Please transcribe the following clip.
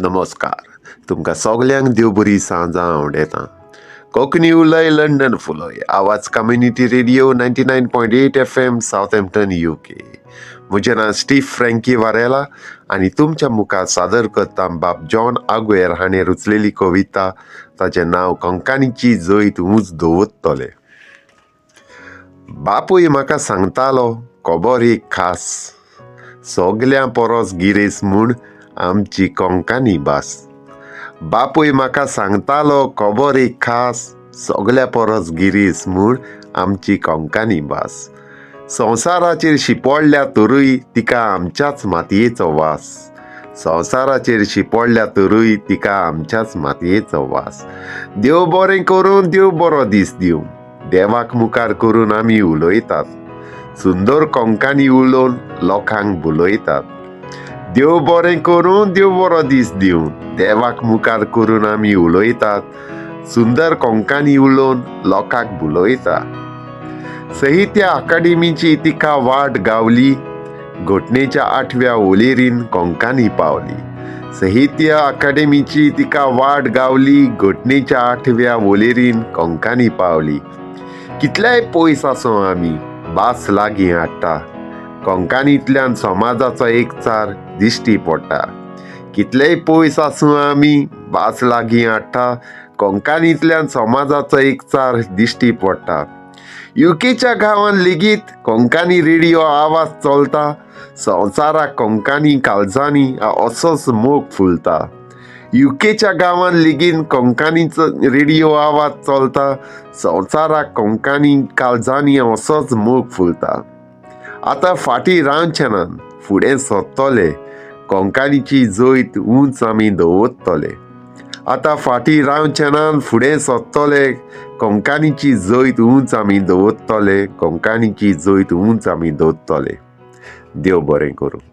नमस्कार, तुमकां सगल्यांक देव बरी सांजां आवडेता. कोंकणी उलय, लंडन फुलय. आवाज community radio 99.8 FM, Southampton, UK. म्हजें नांव स्टीव फ्रँकी वारेला आनी तुमच्या मुखार सादर करता बाब जॉन आगुएर हाणें रचलेली कविता. ताचें नांव कोंकणीची जैत ऊंच दवरतले. बापूय म्हाका सांगतालो खबर एक खास, सगल्यां परस गिरेस म्हूण आमची कोंकणी भास. बापूय म्हाका सांगतालो खबर एक खास, सगल्या परस गिरेस म्हूण आमची कोंकणी भास. संवसाराचेर शिंपडल्या तरूय तिका आमच्याच मातयेचो वास. संवसाराचेर शिंपडल्या तरूय तिका आमच्याच मातयेचो वास. देव बरें करून, देव बरो दीस दिवं, देवाक मुखार करून आमी उलयतात. सुंदर कोंकणी उलोवन लोकांक भुलयतात. देव बरें करूं, देव बरो दीस दिवं, देवाक मुखार करून आमी उलयतात. सुंदर कोंकणी उलोवन लोकांक भुलयता. साहित्य अकादेमीची तिका वाट गावली, घटनेच्या आठव्या वळेरीन कोंकणी पावली. साहित्य अकादेमीची तिका वाट गावली, घटनेच्या आठव्या वळेरीन कोंकणी पावली. कितलेय पयस आसूं आमी, भास लागीं हाडटा. कोंकणींतल्यान समाजाचो एकचार दिश्टी पडटा. कितलेय पयस आसूं आमी, भास लागीं हाडटा. कोंकणींतल्यान समाजाचो एकचार दिश्टी पडटा. युकेच्या गांवांत लेगीत कोंकणी रेडियो आवाज चलता. संवसाराक कोंकणी काळजांनी असोच मोग फुलता. युकेच्या गांवांत लेगीत कोंकणीचो रेडियो आवाज चलता. संवसाराक कोंकणी काळजांनी असोच मोग फुलता. आतां फाटीं रावचे ना, फुडें सरतले. कोंकणीची जैत उंच आमी दवरतले. आतां फाटीं रावचे ना, फुडें सरतले. कोंकणीची जैत उंच आमी दवरतले. कोंकणीची जैत उंच आमी दवरतले. देव बरें करूं.